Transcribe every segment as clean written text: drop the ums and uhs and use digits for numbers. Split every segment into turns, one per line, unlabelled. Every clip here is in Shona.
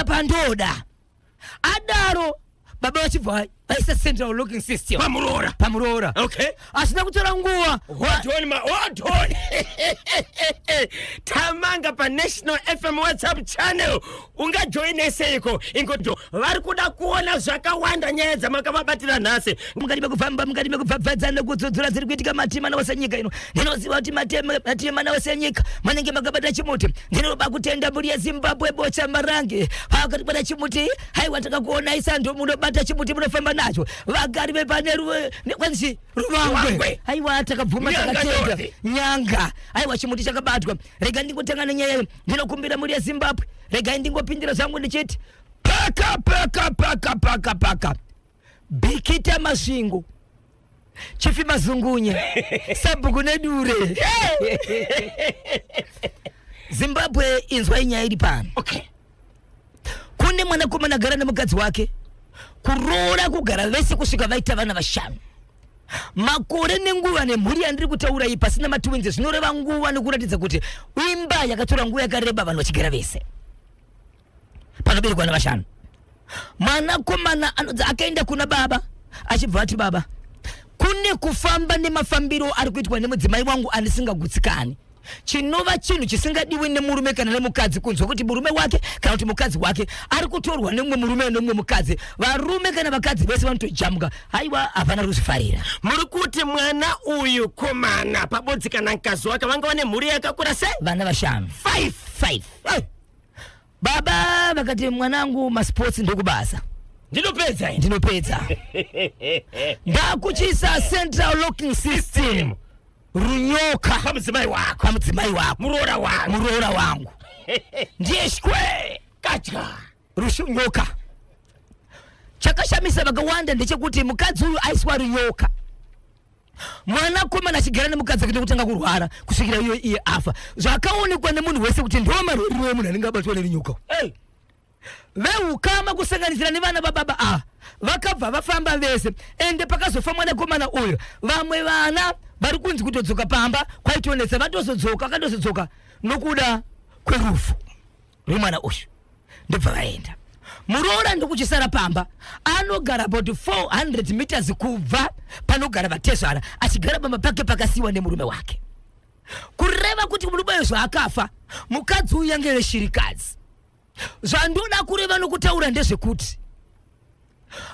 Pandoda adaro baba vachibva vaisa central locking system
pamuroora.
Pamuroora. Asina kutora nguva.
Hold on, ma, hold on. Tamanga paNational FM WhatsApp channel. Ungajoine seiko? Ingojo vari kuda kuona zvakawanda nyaya dzamakavabatira nhasi.
Mukati mekufamba, mukati mekubvabvadza nekudzudzura dziri kuitika matima ose enyika ino, ndinoziva kuti matima ose enyika manenge makabata chimuti. Ndinoda kutenda mhuri yeZimbabwe, bocha marange pakatibata chimuti. Haiwa, takakuonai sando munobata chimuti, munofamba nacho. Vagari vepane kwanzi Ruvangwe.
Ruvangwe.
Haiwa, takabvuma.
Nyanga.
Takatenda.
Yose.
Nyanga. Aiwa, chimuti chakabatwa. Regai ndingotanga nenyaya iyo. Ndinokumbira mhuri yeZimbabwe, regai ndingopindira zvangu ndichiti paka paka paka paka paka Bikita, Masvingo, Chifi Mazungunye, sabhuku nedure. Zimbabwe, inzwai nyaya iri pano. Kune mwanakomana agara nemukadzi wake, kuroora, kugara vese kusvika vaita vana vashanu. Makore nenguva nemhuri yandiri kutaura iyi pasina matwins, zvinoreva nguva nekuratidza kuti imba yakatora nguva yakareba vanhu vachigara vese. Panoberekwa vana vashanu, mwanakomana anonzi akaenda kuna baba achibva ati, "Baba, kune kufamba nemafambiro ari kuitwa nemudzimai wangu andisingagutsikani," chinova chinhu chisingadiwi nemurume kana nemukadzi, kunzwa kuti murume wake kana kuti mukadzi wake ari kutorwa nemumwe murume nemumwe mukadzi. Varume kana vakadzi vese vanotojamuka. Haiwa, hapana kuzvifarira.
Muri kuti mwana uyu komana pabodzi kana mukadzi wake vanga vane mhuri yakakura sei?
Vana vashanu.
Five.
Five.
Hey,
Baba vakati, "Mwanangu, masports ndokubasa."
Ndinopedza ini.
"Ndinopedza, ndakuchisa central locking system, runyoka
pamudzimai wako."
Pamudzimai wako.
Muroora wako.
Muroora wangu ndiye shwe.
Katya.
Runyoka. Chakashamisa vakawanda ndechekuti mukadzi uyu aiswa runyoka, mwanakomana achigara nemukadzi akuita kutanga kurwara kusvikira iyo iye afa. Zvakaonekwa nemunhu wese kuti ndo marwariro emunhu anenge abatwa nerunyoka.
Hey.
Veukama kusanganisira nevana vababa ava vakabva vafamba vese. Ende pakazofa mwanakomana uyu, vamwe vana vari kunzi kutodzoka pamba kwaitonetsa. Vatozodzoka, vakatozodzoka nokuda kwerufu rwemwana uyu, ndobva vaenda. Muroora ndokuchisara pamba, anogara about 400 meters kubva panogara vatezvara, achigara pamba pake pakasiyiwa nemurume wake. Kureva kuti murume uyu zvaakafa, mukadzi uyu yange veshirikadzi. Zvandoda kureva nokutaura ndezvekuti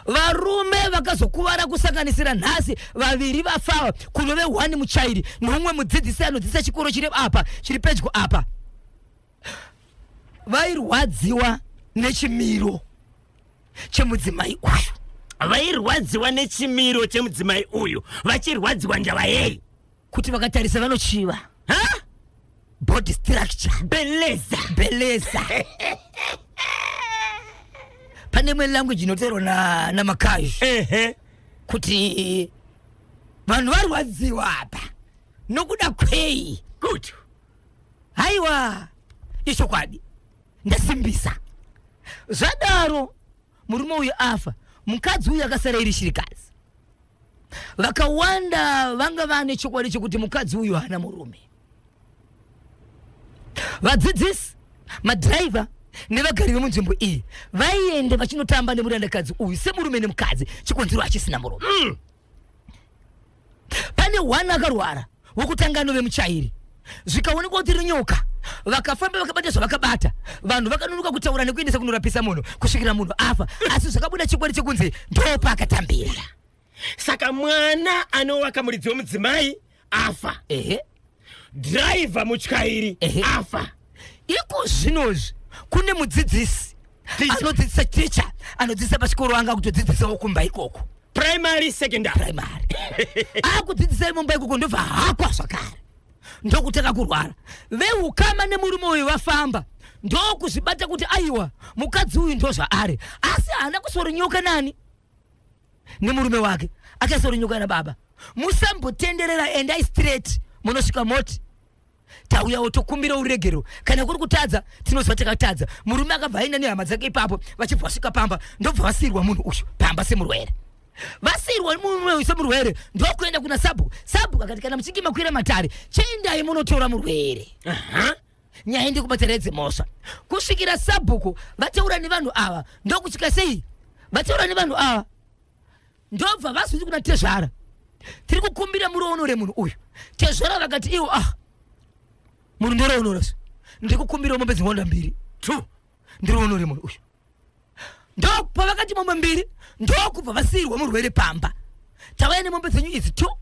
varume vakazokuvara, kusanganisira nhasi vaviri vafawa, kunove 1 muchairi neumwe mudzidzisi anodzidzisa chikoro chiri apa, chiri pedyo apa, vairwadziwa nechimiro chemudzimai uyu.
Vairwadziwa nechimiro chemudzimai uyu, vachirwadziwa ndava yei?
Kuti vakatarisa vanochiva.
Ha?
Body structure.
Beleza.
Beleza. Pane imwe language inotaurwa namakazhu kuti vanhu varwadziwa apa nokuda kwei?
Good.
Haiwa, ichokwadi, ndasimbisa. Zvadaro, murume uyu afa, mukadzi uyu akasara iri shirikadzi. Vakawanda vanga vane chokwadi chekuti mukadzi uyu haana murume. Vadzidzisi, madhiraivha nevagari vemunzvimbo iyi vaienda vachinotamba nemurandakadzi uyu semurume nemukadzi, chikonzero hachisina murume. Pane one akarwara wokutanga anove muchairi, zvikaonekwa kuti rinyoka. Vakafamba, vakabata zvavakabata, vanhu vakanonoka kutaura nekuendesa kunorapisa munhu kusvikira munhu afa, asi zvakabuda chokwadi chekunzi ndopakatambira.
Saka mwana anovaka muridzi wemudzimai afa.
Ehe.
Dhiraivha mutyairi afa.
Iko zvinozvi kune mudzidzisi
Teacher.
anodzidzisa, ticha anodzidzisa pachikoro, anga kutodzidzisawo kumba ikoko.
Primary, secondary.
Primary. Akudzidzisa mumba ikoko, ndobva hakwa zvakare, ndokutanga kurwara. Veukama nemurume uyu vafamba, ndokuzvibata kuti aiwa, mukadzi uyu ndo zvaari, asi haana kusorinyoka nani nemurume wake, akasorinyoka nababa. Musambotenderera, endai straight, munosvika moti, "Tauyawo tokumbira uregero kana kuri kutadza, tinoziva takatadza." Murume akabva aenda nehama dzake ipapo, vachibva vasvika pamba, ndobva vasiyirwa munhu uyu pamba semurwere. Vasiyirwa murume uyu semurwere, ndokuenda kuna sabhuku. Sabhuku akati, "Kana muchinge makwira matare, chiendai munotora murwere." Nyaya ndikubatira dzimhosva kusvikira sabhuku vataura nevanhu ava. Ndokusvika sei vataura nevanhu ava, ndobva vazoti kuna tezvara, tiri kukumbira muroonore munhu uyu. Tezvara vakati iwo, ah, munhu ndoroonora so ndiri kukumbira mombe dzingonda mbiri
two,
ndiroonore munhu uyu. Ndopavakati mombe mbiri, ndokubva vasiyirwa murwere pamba. Tauya nemombe dzenyu idzi two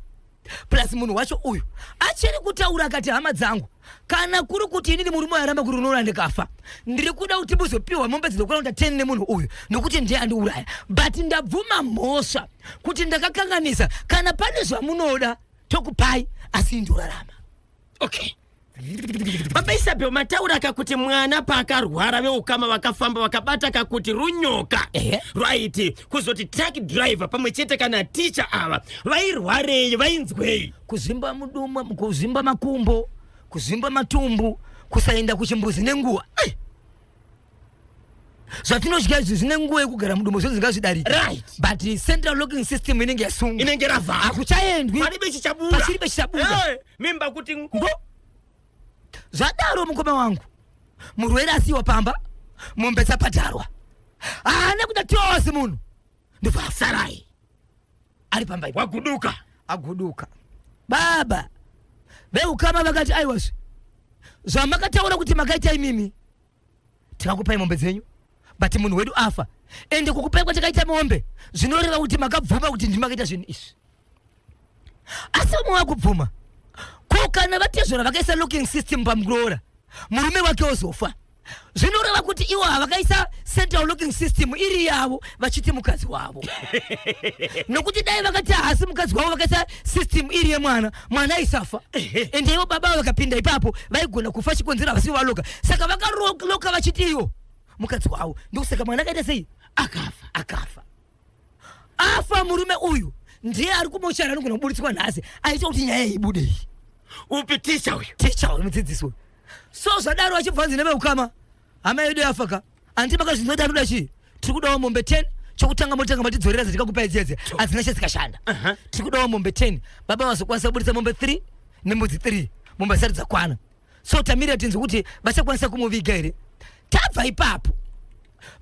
plus munhu wacho uyu achiri kutaura. Akati, hama dzangu, kana kuri kuti inini murume yaramba kuti unoura ndikafa, ndiri kuda kuti muzopiwa mombe dzinokwana kuita 10 nemunhu uyu, nokuti ndiye andiuraya, but ndabvuma mhosva kuti ndakakanganisa. Kana pane zvamunoda tokupai, asi ndorarama.
Okay, Baba Isabel, mataura kakuti mwana paakarwara veukama vakafamba vakabata kakuti runyoka. Right, kuzoti truck driver pamwe chete kana ticha ava vairwarei, vainzwei?
Kuzvimba mudumbu, kuzvimba makumbo, kuzvimba matumbu, kusaenda kuchimbuzi nenguva. Zvatinodya izvi zvine nguva yekugara mudumbu, zvonzi ngazvidarike. But central locking system inenge yasunga.
Inenge ravhara.
Hakuchaendwi.
Paribe chichabuda.
Pachiribe chichabuda.
Mimba kuti ngo.
Ngo. Zvadaro, mukoma wangu, murwere asiyiwa pamba, mombe dzabhadharwa, haana kuda tose munhu ndobva
sarai
ari pamba ipo.
Waguduka.
Aguduka. Baba veukama vakati, aiwazve, zvamakataura kuti makaita imimi, tikakupai mombe dzenyu, but munhu wedu afa, ende kukupai kwatakaita mombe zvinoreva kuti makabvuma kuti ndimi makaita zvinhu izvi. Asi vamwe vakubvuma ko kana vatezvera vakaisa locking system pamuroora, murume wake ozofa, zvinoreva kuti ivo havakaisa central locking system iri yavo vachiti mukadzi wavo, nokuti dai vakati haasi mukadzi wavo, vakaisa system iri yemwana, mwana aisafa. Ende ivo baba vakapinda ipapo vaigona kufa, chikonzero havasi valoka. Saka vakaloka vachiti ivo mukadzi wavo, ndokusaka mwana akaita sei?
Akafa.
Akafa. Afa murume uyu, ndiye ari kumochari, anogona kuburitswa nhasi aita kuti nyaya ibude iyi.
Upi, ticha uyu?
Ticha uyu, mudzidzisi uyu. So zvadaro achibvanzi neveukama, hama yedu yafa ka, handiti makazvinzwa kuti anoda chii? Tiri kudawo mombe 10. Chokutanga motanga matidzorera dzatikakupai dzedze, hadzina chadzikashanda. Tiri kudawo mombe 10. Baba vazokwanisa kuburitsa mombe 3 nembudzi 3, mombe dzisati dzakwana. So tamirira tinzwe kuti vachakwanisa kumuviga here. Tabva ipapo,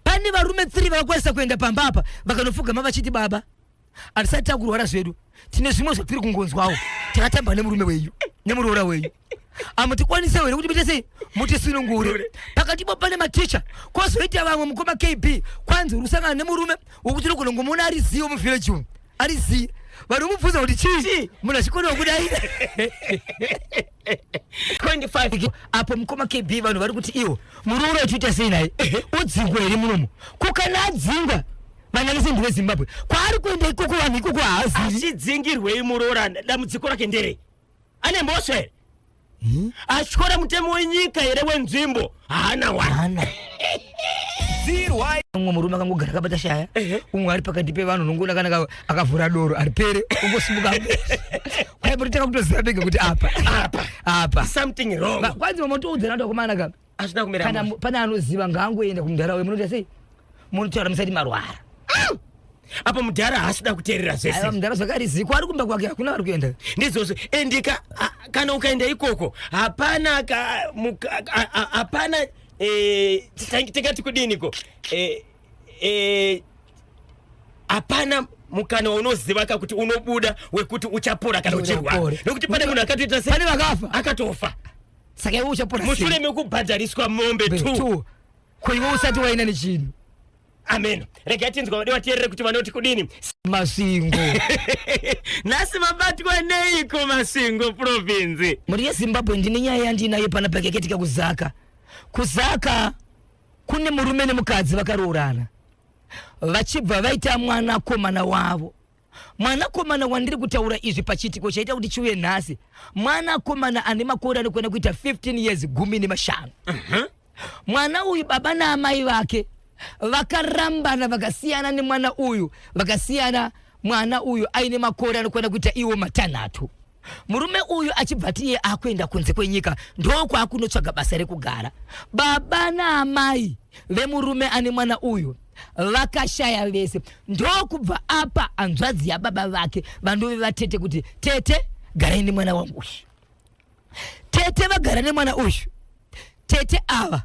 pane varume 3 vakakwanisa kuenda pamba apa, vakanofugama vachiti, baba, hatisati takurwara zvedu, tine zvimwe zvatiri kungonzwawo, takatamba nemurume wenyu nemuroora wenyu, amutikwanise here kuti muite sei, mutisunungure? Pakatipo pane maticha, kwozoita vamwe. Mukoma KB, kwanzi uri kusangana nemurume wokuti unogona kungomuona ari ziyo muvillage umu, ari zii, vanhu vomubvunza kuti chii?
Chii?
Munhu achikonewa kudai.
25.
Apo, mukoma KB, vanhu vari kuti iwo muroora uchiita sei naye, udzingwa here munomu? Ko kana adzingwa, vana vese ndeveZimbabwe, kwaari kuenda ikoko vanhu ikoko haazivi.
Achidzingirwei muroora? Dambudziko rake nderei? Ane mhosva here? Atyora mutemo wenyika here, wenzvimbo? Haana wa
Hana.
Dzirwai.
Umwe murume akangogara akabata shaya. Umwe ari pakati pevanhu, unongoona kana akavhura doro aripere, ungosimuka kwaipototanga kutoziva bega kuti apa
apa
apa
something wrong.
Kwanzi mamotoudzana kuti akomana ka
Hazvina kumira
kana
mushe.
Pane anoziva ngaangoenda kumudhara uyo, munoita sei, munotaura musati marwara.
Apo mudhara haasida kuteerera
Aiwa,
zvese.
Mudhara zvakarizikwa, ari kumba kwake, hakuna vari kuenda.
Ndizvozvo, endika kana ukaenda ikoko hapana ka hapana tingati kudiniko, hapana mukana waunoziva ka kuti unobuda wekuti uchapora kana uchirwara.
Upore.
Nokuti pane munhu akatoita se
Pane vakafa.
Akatofa.
Saka iwe uchapora sei?
Mushure mekubhadhariswa mombe
Be-
2.
Two. Ko iwe usati waina nechinhu?
Amen. Regai tinzwa vade vateerere kuti vanoti kudini.
Masvingo.
Nhasi mabatwa neiko, Masvingo Province?
Mhuri yeZimbabwe, ndine nyaya yandinayo panapa yakaitika kuZaka. KuZaka kune murume nemukadzi vakaroorana, vachibva vaita mwanakomana wavo. Mwanakomana wandiri kutaura izvi pachiitiko chaita kuti chiuye nhasi, mwanakomana ane makore anokwana kuita 15 years, 15. Mwana uyu, baba naamai vake vakarambana, vakasiyana nemwana uyu, vakasiyana mwana uyu aine makore anokwana kuita iwo 6. Murume uyu achibva ati iye akuenda kunze kwenyika, ndokwaakunotsvaga basa rekugara. Baba naamai vemurume ane mwana uyu vakashaya vese, ndokubva apa hanzvadzi yababa vake, vandove vatete, kuti tete, garai nemwana wangu uyu. Tete vagara nemwana uyu. Tete ava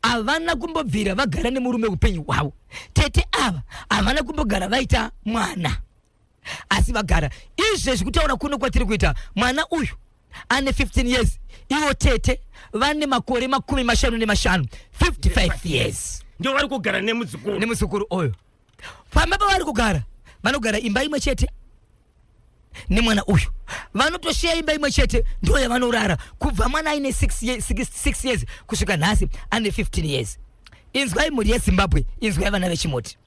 havana kumbobvira vagara nemurume upenyu hwavo. Tete ava havana kumbogara vaita mwana, asi vagara izvezvi. Kutaura kuno kwatiri kuita, mwana uyu ane 15 years, ivo tete vane makore 55, 55 years.
Ndio vari kugara nemuzukuru.
Nemuzukuru uyu. Pamba pavari kugara, vanogara imba imwe chete nemwana uyu. Vanotosheya imba imwe chete, ndo yavanorara kubva mwana aine 6 years kusvika nhasi ane 15 years. Inzwai, mhuri yeZimbabwe, inzwai vana vechimoti,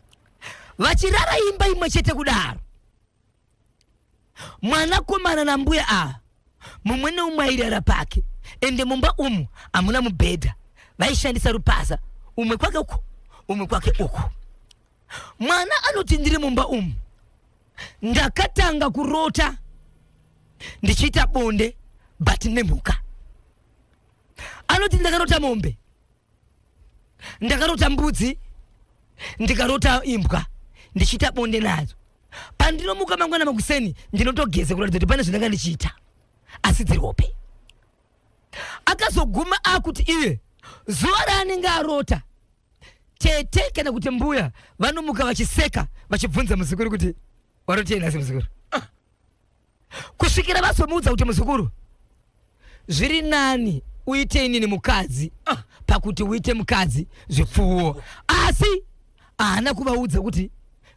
vachirara imba imwe chete kudaro, mwanakomana nambuya ava, mumwe neumwe airara pake. Ende mumba umu hamuna mubhedha, vaishandisa rupasa, umwe kwake uku, umwe kwake uku. Mwana anoti, "Ndiri mumba umu ndakatanga kurota ndichiita bonde, but nemhuka." Anoti, "Ndakarota mombe, ndakarota mbudzi, ndikarota imbwa ndichiita bonde nadzo. Pandinomuka mangwana makuseni ndinotogeza kuratidza kuti pane zvandanga ndichiita, asi dziri hope." Akazoguma akuti iye zuva raanenge arota, tete kana kuti mbuya vanomuka vachiseka, vachibvunza muzukuru kuti, "Warotei nhasi, muzukuru?" Kusvikira vazomuudza kuti, "Muzukuru, zviri nani uite inini mukadzi pakuti uite mukadzi zvipfuwo." Asi haana kuvaudza kuti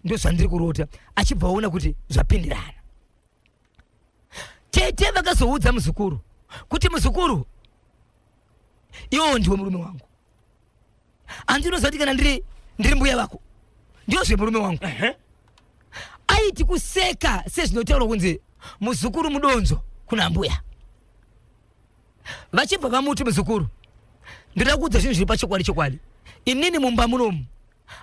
ndozvandiri kurota, achibva aona kuti zvapindirana. Tete vakazoudza muzukuru kuti, "Muzukuru, iwowo ndiwe murume wangu. Handinoziva kuti kana ndiri mbuya vako, ndiyozve murume wangu." Aiti kuseka sezvinotaurwa kunzi muzukuru mudonzo kuna mbuya. Vachibva vamuti, "Muzukuru, ndoda kuudza zvinhu zviri pachokwadi. Chokwadi, inini mumba munomu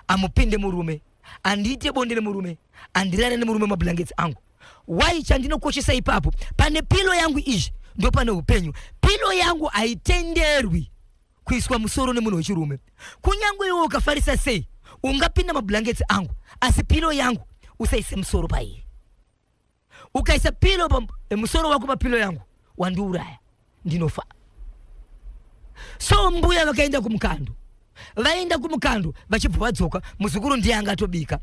amupinde murume, handiite bonde nemurume, handirare nemurume mablankets angu. Wai chandinokoshesa ipapo pane pillow yangu, izvi ndo pane upenyu. Pillow yangu haitenderwi kuiswa musoro nemunhu wechirume. Kunyange iwe ukafarisa sei, ungapinda mablankets angu, asi pillow yangu usaise musoro pairi. Ukaisa pillow musoro wako papillow yangu, wandiuraya, ndinofa." So mbuya vakaenda kumukando. Vaenda kumukando, vachibva vadzoka, muzukuru ndiye angatobika.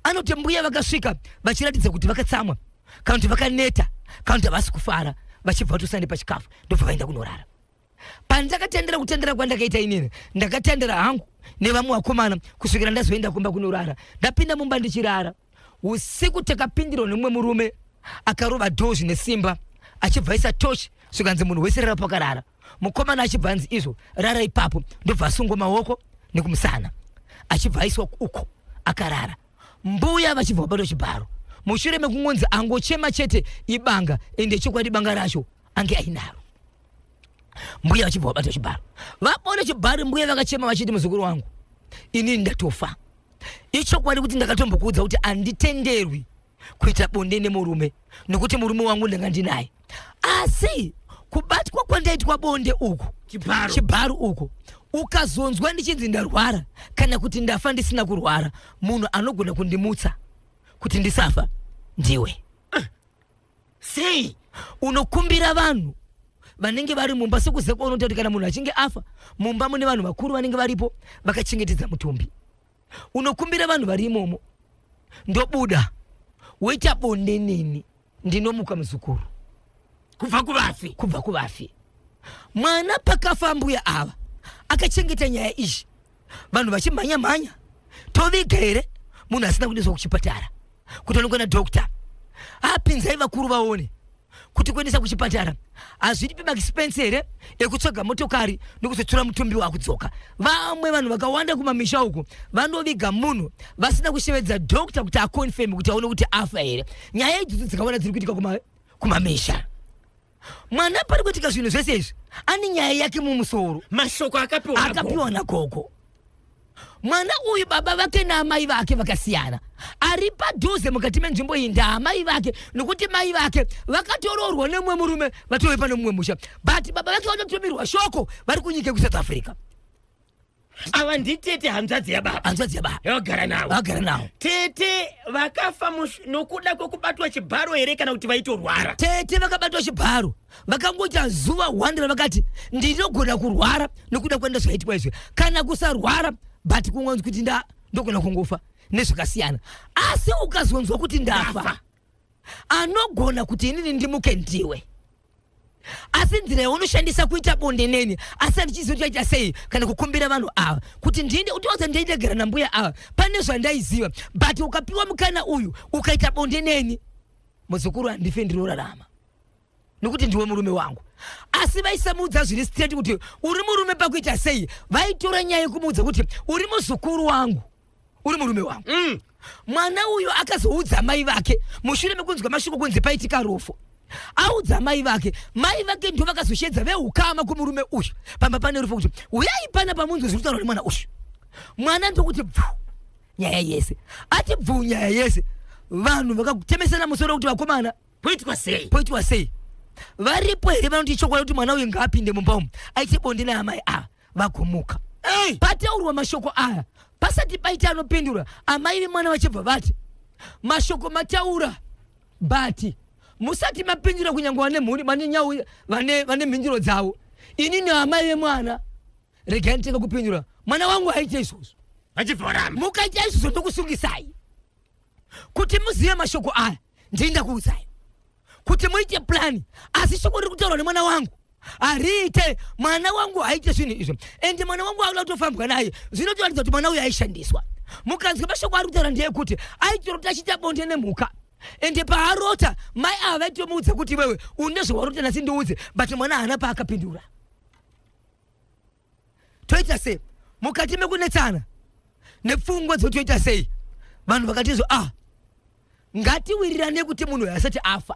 Anoti mbuya vakasvika vachiratidza kuti vakatsamwa, kana kuti vakaneta, kana kuti havasi kufara, vachibva vatosande pachikafu, ndobva vaenda kunorara. Pandakatendera, kutendera kwandakaita inini, ndakatendera hangu nevamwe vakomana kusvikira ndazoenda kumba kunorara. Ndapinda mumba ndichirara usiku, takapindirwa nemumwe murume akarova door zvine simba, achibva aisa tochi, zvikanzi, "Munhu wese rara pakarara." Mukomana achibva anzi, "Izvo, rara ipapo." Ndobva asungwa maoko nekumusana, achibva aiswa uko akarara. Mbuya vachibva vabatwa chibharo mushure mekungonzi angochema chete, ibanga. Ende chokwadi banga racho ange ainaro. Mbuya vachibva vabata chibharo. Vabona chibharo, mbuya vakachema vachiti, "Muzukuru wangu, inini ndatofa. Ichokwadi kuti ndakatombokuudza kuti handitenderwi kuita bonde nemurume, nekuti murume wangu ndanga ndinaye, asi kubatwa kwandaitwa bonde uku,
Chibharo.
chibharo uku, ukazonzwa ndichinzi ndarwara kana kuti ndafa ndisina kurwara, munhu anogona kundimutsa kuti ndisafa ndiwe."
Sei?
"Unokumbira vanhu vanenge vari mumba, sekuziva kwaunoita kuti kana munhu achinge afa, mumba mune vanhu vakuru vanenge varipo vakachengetedza mutumbi. Unokumbira vanhu vari imomo, ndobuda, woita bonde neni, ndinomuka, muzukuru."
Kubva kuvafi.
Kubva kuvafi. Mwana pakafa mbuya ava akachengeta nyaya izvi, vanhu vachimhanya mhanya, toviga here munhu asina kuendeswa kuchipatara kuti anokwana doctor? Apinzai vakuru vaone kuti kuendesa kuchipatara hazvitipi maexpense here ekutsvaga motokari nekuzotora mutumbi wakudzoka? Vamwe vanhu vakawanda kumamisha uku vanoviga munhu vasina kushevedza doctor kuti aconfirm, kuti aone kuti afa here. Nyaya idzodzo dzakawanda dziri kuitika kumamisha. Mwana pari kuitika zvinhu zvese izvi ane nyaya yake mumusoro.
Mashoko akapiwa nagogo.
Akapiwa nagogo. Mwana uyu baba vake naamai vake vakasiyana. Ari padhuze mukati menzvimbo iyi ndaamai vake, nokuti mai vake vakatoroorwa nemumwe murume, vatove pane mumwe musha, but baba vake vatotumirwa shoko vari kunyika yekuSouth Africa.
Ava nditete hanzvadzi yababa.
Hanzvadzi yababa.
Yavagara navo.
Vagara navo.
Tete vakafa nokuda kwekubatwa chibharo here kana kuti vaitorwara?
Tete vakabatwa chibharo, vakangoita zuva hwandira vakati ndinogona kurwara nokuda kwenda zvaitwa izvi, kana kusarwara, but kungonzi kuti ndogona kungofa nezvakasiyana. Asi ukazonzwa kuti ndafa,
Ndafa.
Anogona kuti inini ndimuke ndiwe, asi nzira yaunoshandisa kuita bonde neni, asi handichizivi kuti chaita sei, kana kukumbira vanhu ava kuti ndinde utiwadza ndiindegara nambuya ava pane zvandaiziva. But ukapiwa mukana uyu ukaita bonde neni, muzukuru, handife ndinorarama nokuti ndiwe murume wangu. Asi vaisamuudza zviri straight kuti uri murume pakuita sei. Vaitora nyaya yekumuudza kuti uri muzukuru wangu, uri murume wangu. Mwana uyu akazoudza mai vake mushure mekunzwa mashoko kunzi paitika rufu. Audza mai vake, mai vake ndo vakazoshedza veukama kumurume uyu pamba pane rufu kuti uyai pana pamunzwe zviri kutaurwa nemwana uyu. Mwana ndokuti bvu nyaya yese, ati bvu nyaya yese. Vanhu vakatemesana musoro kuti vakomana,
Poitwa sei?
Poitwa sei? Varipo here vanoti chokwadi kuti mwana uyu ngaapinde mumba umu aite bonde naamai ava vagomuka?
Hey!
Pataurwa mashoko aya, pasati paita anopindura, amai vemwana vachibva vati, mashoko mataura, but musati mapindura, kunyange vane mhuri, vane nyau, vane mhinduro dzavo, inini amai vemwana regai nditenge kupindura. Mwana wangu aite izvozvo.
Vachibva varamba.
Mukaita izvozvo ndokusungisai. Kuti muzive mashoko aya, ndinda kuudzai kuti muite plan, asi shoko riri kutaurwa nemwana wangu hariite. Mwana wangu haite zvinhu izvo, ende mwana wangu akuda kutofambwa naye. Zvinotoratidza kuti mwana uyu aishandiswa. Mukanzwa mashoko ari kutaura ndeyekuti aitorota achiita bonde nemhuka, ende paarota mai ava vaitomuudza kuti iwewe une zvawarota nhasi, ndiudze. But mwana haana paakapindura. Toita sei mukati mekunetsana nepfungwa dzotoita sei? Vanhu vakatizvo, ah, ngatiwirirane kuti munhu uyu asati afa,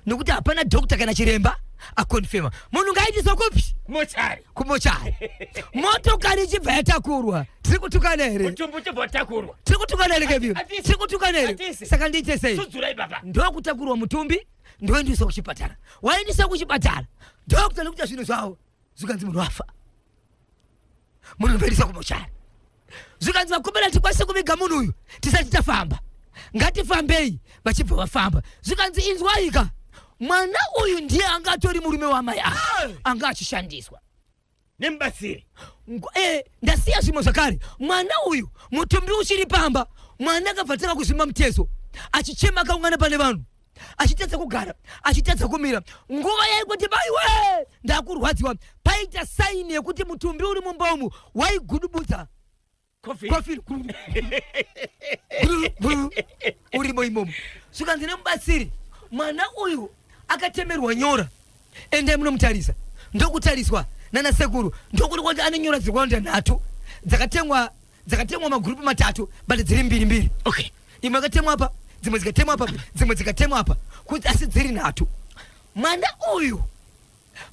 nokuti hapana doctor kana chiremba aconfirma, munhu ngaitiswa kupi?
Mochari.
Kumochari. Motokari ichibva yatakurwa. Tiri kutukana here?
Mutumbi uchibva watakurwa.
Tiri kutukana here, Kevin?
Hatisi.
Tiri kutukana here?
Hatisi.
Saka ndiite sei?
Sudzurai baba.
Ndokutakurwa mutumbi, ndoendeswa kuchipatara. Waendeswa kuchipatara, doctor nekuita zvinhu zvavo, zvikanzi munhu afa, munhu unoendeswa kumochari. Zvikanzi, vakomana, tikwanise kuviga munhu uyu tisati tafamba, ngatifambei. Vachibva vafamba, zvikanzi, inzwaika, mwana uyu ndiye anga atori murume wamai ava anga achishandiswa
nemubatsiri.
Ndasiya zvimwe zvakare. Mwana uyu, mutumbi uchiri pamba, mwana akabva tanga kuzvimba mutezo achichema, akaungana pane vanhu, achitadza kugara, achitadza kumira. Nguva yaikuti maiwe, ndakurwadziwa, paita sign yekuti mutumbi uri mumba umu waigudubudza
coffin.
Coffin urimo imomo. Zvikanzi nemubatsiri, mwana uyu akatemerwa nyora, endai munomutarisa. Ndokutariswa nana sekuru, ndokuti kuti ane nyora dziri kuwanda nhatu dzakatemwa, dzakatemwa magurupu matatu, but dziri mbiri mbiri. Imwe yakatemwa apa, dzimwe dzikatemwa apa, dzimwe dzikatemwa apa, kuti asi dziri nhatu. Mwana uyu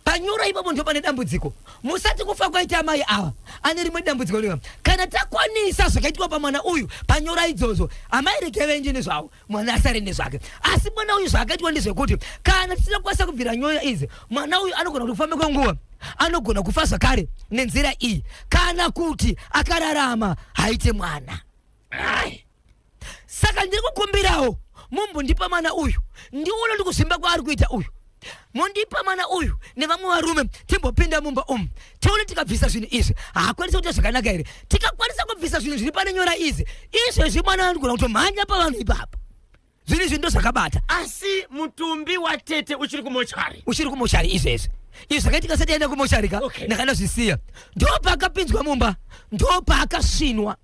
panyora ipapo ndo pane dambudziko. Musati kufa kwaita amai ava ane rimwe dambudziko riva. Kana takwanisa zvakaitwa pamwana uyu panyora idzodzo, amai regai vaende nezvavo, mwana asare nezvake. Asi mwana uyu zvaakaitwa ndezvekuti kana tisina kukwanisa kubvira nyora idzi, mwana uyu anogona kuti kufamba kwenguva anogona kufa zvakare nenzira iyi, kana kuti akararama haite mwana.
Ai.
Saka ndiri kukumbirawo mumbondipa mwana uyu ndione ndi kuzvimba kwaari kuita uyu. Mondipa mwana uyu nevamwe varume, timbopinda mumba umu tione tikabvisa zvinhu izvi haakwanisi kuita zvakanaka here. Tikakwanisa kubvisa zvinhu zviri pane nyora idzi izvezvi, mwana anogona kutomhanya pavanhu ipapo. Zvinhu izvi ndo zvakabata.
Asi mutumbi watete uchiri kumochari?
Uchiri kumochari izvezvi. Izvi zvakaitika sati aenda kumochari ka. Ndakandozvisiya. Ndopaakapinzwa mumba, ndopaakasvinwa,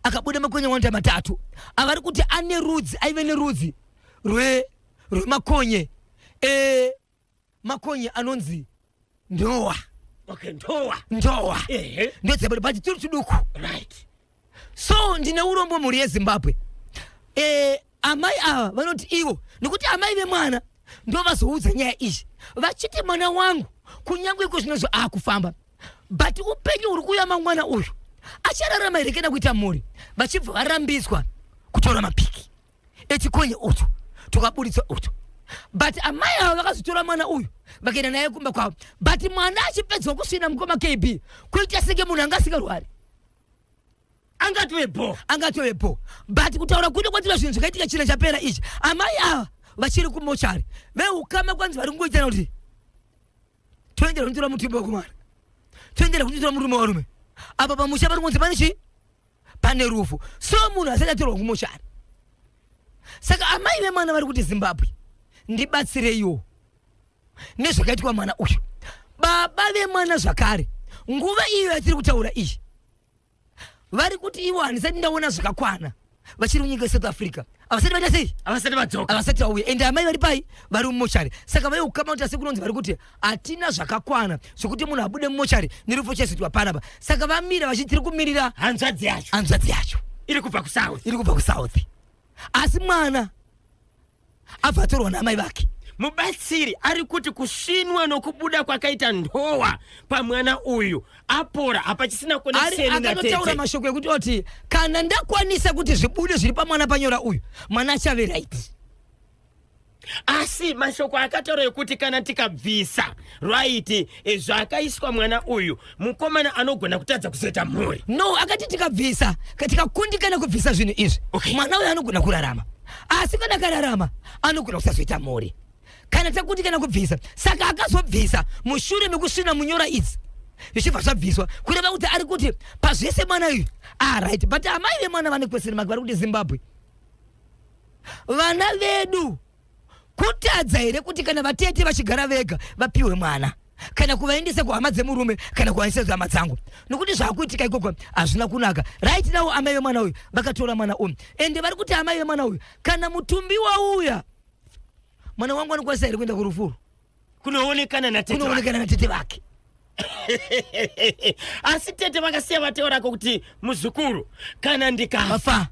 akabuda makonye wanda matatu avari kuti ane rudzi, aive nerudzi rwemakonye, makonye anonzi ndowa.
Okay, ndowa.
Ndowa. Ndodzabada, but tiri tuduku. So ndine urombo, mhuri yeZimbabwe. Amai ava vanoti ivo, nekuti amai vemwana ndo vazoudza nyaya iyi vachiti mwana wangu kunyange iko zvinozvo akufamba, but upenyu huri kuuya mangwana uyu achararama here kana kuita mhuri? Vachibva varambidzwa kutora mapiki echikonye utu tukaburitsa utu. But amai ava vakazotora mwana uyu vakaenda naye kumba kwavo, but mwana achipedzwa kusvina, mukoma KB, kuita senge munhu anga asingarwari.
Angatove bho.
Angatove bho, but kutaura kuno kwatira zvinhu zvakaitika china chapera ichi, amai ava vachiri kumochari. Veukama kwanzi vari kungoitana kuti toendera kunotora mutumbi wakomana, toendera kunotora murume warume. Apa pamusha pari kunzi pane chii? Pane rufu. So munhu asati atorwa kumochari. Saka amai vemwana vari kuti, "Zimbabwe, ndibatsireiwo nezvakaitwa mwana uyu." Baba vemwana zvakare, nguva iyo yatiri kutaura iyi, vari kuti ivo handisati ndaona zvakakwana, vachiri kunyika yeSouth Africa, havasati vaita sei?
Havasati vadzoka.
Havasati vauya. Ende amai vari pai? Vari mumochari. Saka veukama kuti asi kunonzi vari kuti hatina zvakakwana zvokuti munhu abude mumochari nerufu chaizoitwa panapa. Saka vamira vachiti tiri kumirira
hanzvadzi yacho.
Hanzvadzi yacho.
Iri kubva kuSouth.
Iri kubva kuSouth, asi mwana abva atorwa naamai vake.
Mubatsiri ari kuti kusvinwa nokubuda kwakaita ndowa pamwana uyu apora, hapachisina
Ari
connection
akatotaura
natete.
Mashoko ekuti oti kana ndakwanisa kuti zvibude zviri pamwana panyora uyu, mwana achave right.
Asi mashoko akataura ekuti kana tikabvisa, right, zvakaiswa mwana uyu, mukomana anogona kutadza kuzoita mhuri.
No, akati tikabvisa, tikakundikana kubvisa zvinhu izvi, mwana uyu anogona kurarama, asi kana akararama anogona kusazoita mhuri kana takundikana kubvisa. Saka akazobvisa mushure mekusvina munyora idzi, zvichibva zvabviswa, kureva kuti ari kuti pazvese mwana uyu aright. But amai vemwana vane question mark. Vari kuti, "Zimbabwe, vana vedu kutadza here kuti kana vatete vachigara vega vapiwe mwana, kana kuvaendesa kuhama dzemurume, kana kuvaendesa kuhama dzangu? Nokuti zvaakuitika ikoko hazvina kunaka." Right now amai vemwana uyu vakatora mwana uyu, ende vari kuti amai vemwana uyu, kana mutumbi wauya, mwana wangu anokwanisa here kuenda kurufuru?
Kunoonekana natete vake.
Kunoonekana natete vake.
Asi tete vakasiya vataurako kuti, "Muzukuru, kana ndikafa,
Afa,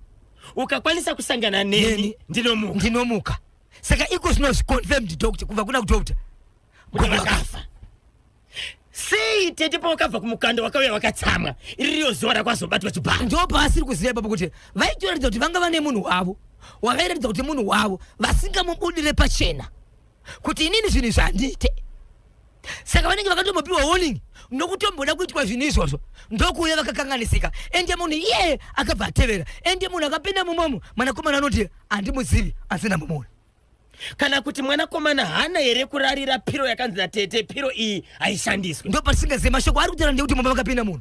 ukakwanisa kusangana neni,
Neni.
ndinomuka."
Ndinomuka. Saka iko zvino confirmed, doctor, kubva kuna kudoctor
kuti vakafa. Sei tete pawakabva kumukando wakauya wakatsamwa, iririyo zuva rakwazobatwa chibharo?
Ndo paasiri kuziva ipapo kuti vaitoratidza kuti vanga vane munhu wavo wavairatidza kuti munhu wavo vasingamubudire pachena kuti inini zvinhu izvi handiite. Saka vanenge vakatombopiwa warning nokutomboda kuitwa zvinhu izvozvo, ndokuuya vakakanganisika. Ende munhu iyeye akabva atevera, ende munhu akapinda mumomo, mwanakomana anoti handimuzivi, asi ndambomuona.
Kana kuti mwanakomana hana here kurarira piro yakanzi natete piro iyi haishandiswi?
Ndo patisingazivi. Mashoko ari kutaura ndekuti mumba vakapinda munhu.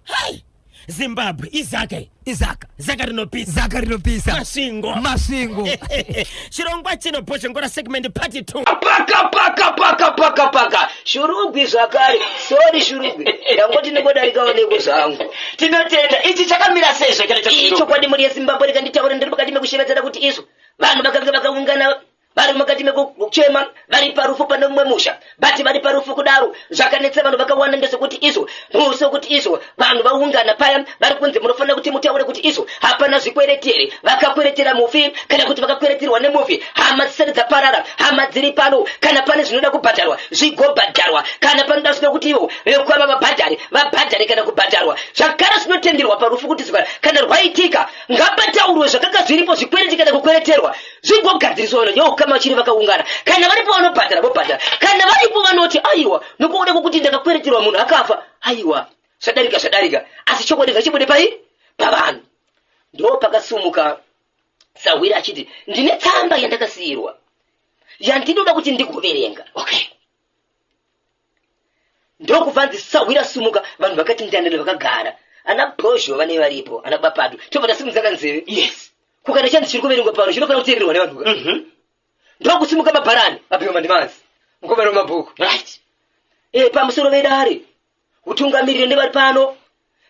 Hai, Zimbabwe, izaka iyi.
Izaka.
Zaka rinopisa.
Zaka rinopisa.
Masvingo.
Masvingo.
Chirongwa chino Bhozhongora segment part 2.
Paka paka paka paka paka Shurugwi zvakare. Sorry Shurugwi, ndangoti ndingodarikawo neko zvangu.
Tinotenda. Ichi chakamira sei zvakare?
Ichokwadi, mhuri yeZimbabwe, rikanditaura ndiri mukati mekushevedzera kuti izvo vanhu vakanga vakaungana vari mukati mekuchema, vari parufu pane mumwe musha. But vari parufu kudaro, zvakanetsa vanhu vakawanda ndezvekuti izvo musi wekuti izvo vanhu vaungana paya, vari kunzi munofanira kuti mutaure kuti izvo hapana zvikweretere vakakweretera mufi kana kuti vakakwereterwa nemufi. Hama dzisati dzaparara, hama dziri pano, kana pane zvinoda kubhadharwa zvigobhadharwa, kana panoda zvinoda kuti ivo vekwava vabhadhare, vabhadhare kana kubhadharwa. Zvakare zvinotenderwa parufu kuti kana rwaitika ngapataurwe zvakanga zviripo, zvikwereti kana kukwereterwa zvigogadziriswa. Vanhu veukama vachiri vakaungana, kana varipo vanobhadhara vobhadhara, kana varipo vanoti aiwa, nokuona kwokuti ndakakwereterwa munhu akafa, aiwa, zvadarika zvadarika, asi chokwadi ngachibude pai pavanhu. Ndo pakasumuka sahwira achiti, "Ndine tsamba yandakasiyirwa yandinoda kuti ndigoverenga." Okay, ndokubvanzi, "Sahwira, sumuka." Vanhu vakati ndandani vakagara, ana Bhozho vane varipo, ana Bapado, tobva tasimudza kanzeve. Kukana chanzi chiri kuverengwa pano chinofanira kuteererwa nevanhu. Ndokusimuka mabharani mabhero mandimanzi mukomana wemabhuku. Right, pamusoro vedare, utungamirire nevari pano,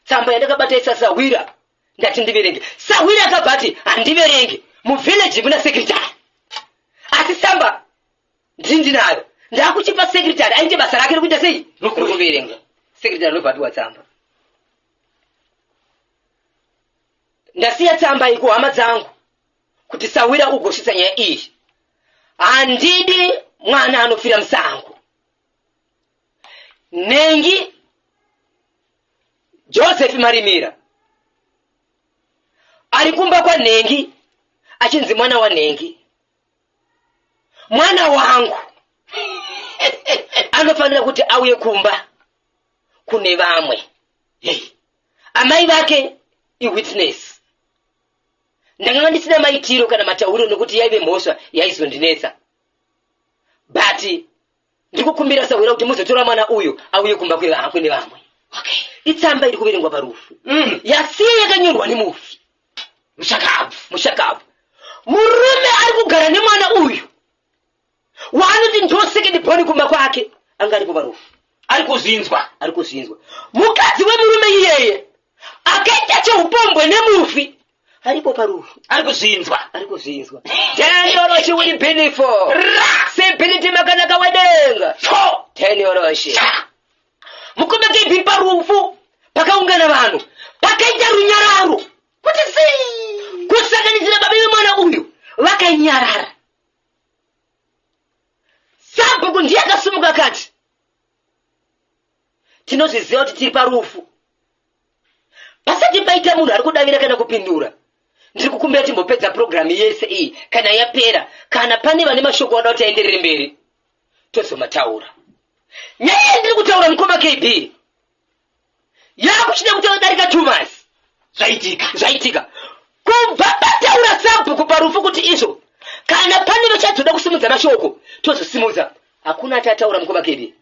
tsamba yandakabata isasahwira ndati ndiverenge. Sahwira akabva ati, "Handiverenge, muvillage muna secretary, asi tsamba ndindinayo, ndakuchipa secretary aite basa rake rekuita sei? Rekuverenga." Secretary ndobva apiwa tsamba. "Ndasiya tsamba iyi kuhama dzangu kuti sahwira ugosvitsa nyaya iyi. Handidi mwana anofira musango. Nengi Joseph Marimira ari kumba kwanhengi achinzi mwana wanhengi, mwana wangu anofanira kuti auye kumba kune vamwe. Hey. Amai vake Iwitness. Ndakanga ndisina maitiro kana matauriro nokuti yaive mhosva yaizondinetsa. But ndiri kukumbira sahwira kuti muzotora mwana uyu auye kumba kune vamwe.
Okay.
Itsamba iri kuverengwa parufu. Yasiya yakanyorwa nemufi.
Mushakabvu.
Mushakabvu. Murume ari kugara nemwana uyu waanoti ndo second born kumba kwake anga aripo parufu.
Ari kuzvinzwa.
Ari kuzvinzwa. Mukadzi wemurume iyeye akaita cheupombwe nemufi aripo parufu.
Ari kuzvinzwa.
Ari kuzvinzwa. Tendoroshi uri beautiful.
Ra.
Simpility makanaka wedenga.
Tso.
Tendoroshi.
Cha.
Mukombe KB parufu pakaungana vanhu pakaita runyararo
Kuti sei?
Kusanganisira baba vemwana uyu vakanyarara. Sabhuku ndiye akasimuka akati tinozviziva kuti tiri parufu, pasati paita munhu ari kudavira kana kupindura. Ndiri kukumbira timbopedza purogiramu yese iyi. Kana yapera, kana pane vane mashoko vada kuti aenderere mberi, tozomataura. Nyaya yandiri kutaura, mukoma KB, yakuchida kutaura darika 2 months.
Zvaitika.
Zvaitika kubva pataura sabhuku parufu kuti izvo kana pane vachazoda kusimudza mashoko, tozosimudza. Hakuna atataura, mukoma KB.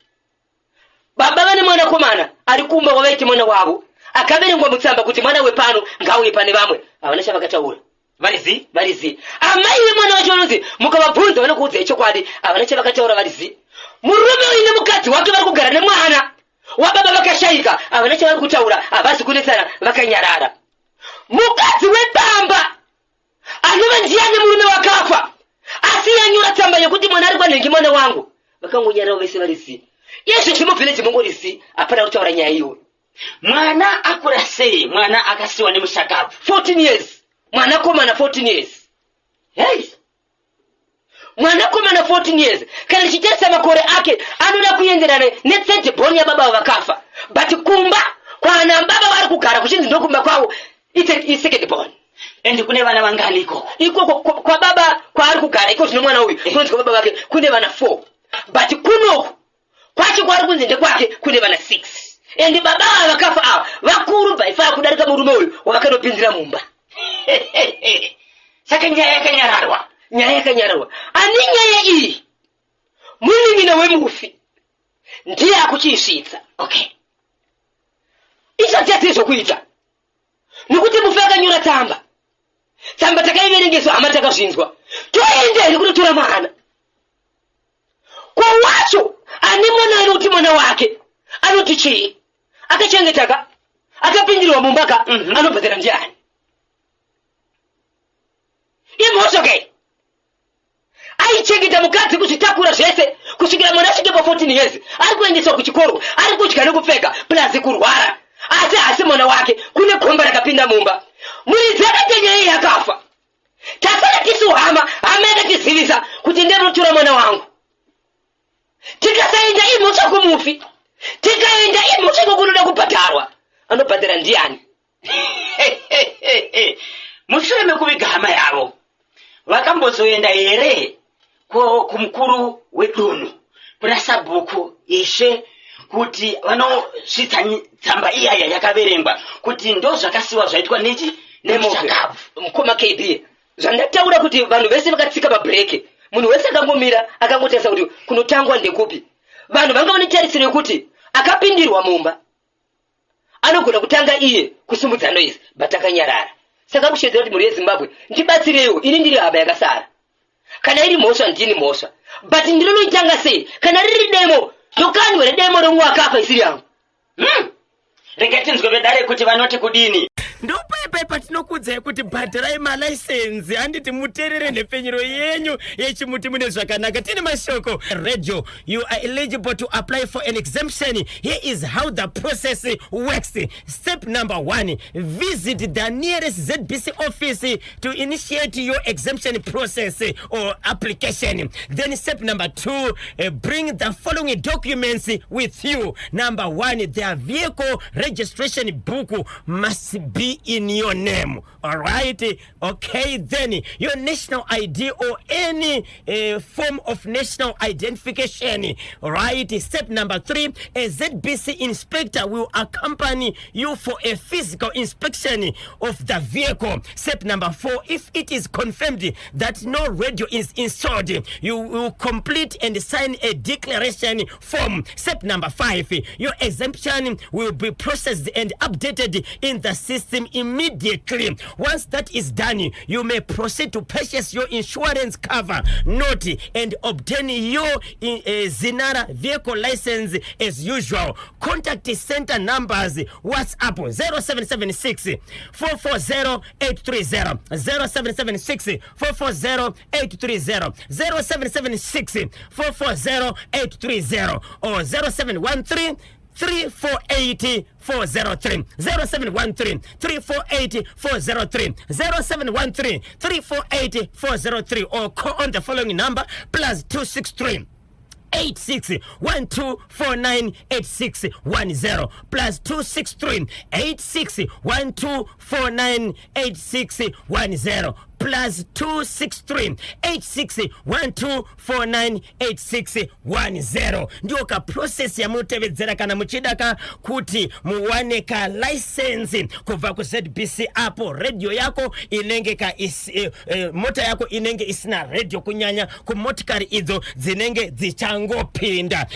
Baba vane mwanakomana ari kumba wavaiti mwana wavo akaverengwa mutsamba kuti mwana wepano ngauye pane vamwe, havana chavakataura.
Vari zi.
Vari zi. Amai vemwana wacho vanonzi mukavabvunza vanokuudzai chokwadi, havana chavakataura, vari zi. Murume uyu nemukadzi wake vari kugara nemwana wababa vakashayika, havana chavari kutaura, havasi kunetsana, vakanyarara. Mukadzi wepamba anova ndiyani murume wakafa asi yanyora tsamba yekuti mwana ari kwanhengi mwana wangu, vakangonyarara vese vari zi. Izvezvi muvhileji mungori zi, hapana kutaura nyaya iyoyo.
Mwana akura sei? Mwana akasiwa nemushakabvu.
14 years, mwanakomana 14 years.
Hey.
Mwanakomana 14 years, kana tichitarisa makore ake anoda kuenderana nethird born yababa vakafa, but kumba kwana baba vari kugara kuchinzi ndokumba kwavo isecond born.
And kune vana vangani ikoko?
Ikoko kwababa kwaari kugara iko zvino mwana uyu, kunonzi kwababa vake kune vana 4, but kunoku kwacho kwaari kunzi ndekwake kune vana 6, and baba ava vakafa ava vakuru by far kudarika murume uyu wavakanopindira mumba.
Saka nyaya yakanyararwa.
Nyaya yakanyararwa. Ani nyaya iyi munin'ina wemufi ndiye akuchiisvitsa. Isati yadzii zvokuita nokuti mufi akanyora tsamba. Tsamba takaiverengeswa, hama takazvinzwa. Toenda here kunotora mwana? Ko wacho ane mwana anoti mwana wake anoti chii? Akachengetaka, akapindirwa mumba ka. Anobhadhara ndiani? Imhosva kai aichengeta mukadzi kuzvitakura zvese kusvikira mwana asvike pa14 years, ari kuendeswa kuchikoro, ari kudya nekupfeka, plus kurwara, asi haasi mwana wake. Kune gomba rakapinda mumba, muridzi akaita nyaya iyi yakafa. Tasara tisu hama, hama yakatizivisa kuti ndinotora mwana wangu. Tikasaenda imhosva kumufi, tikaenda imhosva kokunoda kubhadharwa. Anobhadhara ndiani?
Mushure mekuviga hama yavo, vakambozoenda here kumukuru wedunhu, kuna sabhuku, ishe, kuti vanosvitsa tsamba iyaya yakaverengwa kuti ndo zvakasiwa zvaitwa nechi nemushakabvu?
Mukoma KB, zvandataura kuti vanhu vese vakatsika mabhureki, munhu wese akangomira akangotarisa kuti kunotangwa ndekupi. Vanhu vanga vane tarisiro yekuti akapindirwa mumba anogona kutanga iye kusimudza noise, but akanyarara. Saka kushedzera kuti mhuri yeZimbabwe ndibatsireiwo, ini ndiri hama yakasara. Kana iri mhosva, ndini mhosva, but ndinonoitanga sei? Kana riri demo, ndokandwa nedemo romwe wakafa isiri yangu.
Regai tinzwe vedare kuti vanoti kudini.
Ndopaipai patinokudzai kuti bhadharai malaisenzi, handiti? Muteerere nhepfenyuro yenyu yechimuti mune zvakanaka. Tine mashoko radio. You are eligible to apply for an exemption. Here is how the process works. Step number one: visit the nearest ZBC office to initiate your exemption process or application. Then step number two, bring the following documents with you. Number one, their vehicle registration book must be in your your name. All right, okay, then your national ID or any form of national identification. Right, step number 3, a ZBC inspector will accompany you for a physical inspection of the vehicle. Step number 4, if it is confirmed that no radio is installed, you will complete and sign a declaration form. Step number 5, your exemption will be processed and updated in the system immediately. Once that is done, you may proceed to purchase your insurance cover note and obtain your Zinara vehicle license as usual. Contact center numbers: WhatsApp 0776 440 830, 0776 440 830, 0776 440 830 or 0713 348 403, 0713 348 403, 0713 348 403, or call on the following number: +263 86 12 49 86 10, +263 86 12 49 86 10, +263 86 12 49 86 10. Ndiyo kaprocess yamunotevedzera kana muchida ka kuti muwane kalicense kubva kuZBC apo redhiyo yako inenge ka mota yako inenge isina redhiyo, kunyanya kumotikari idzo dzinenge dzichangopinda.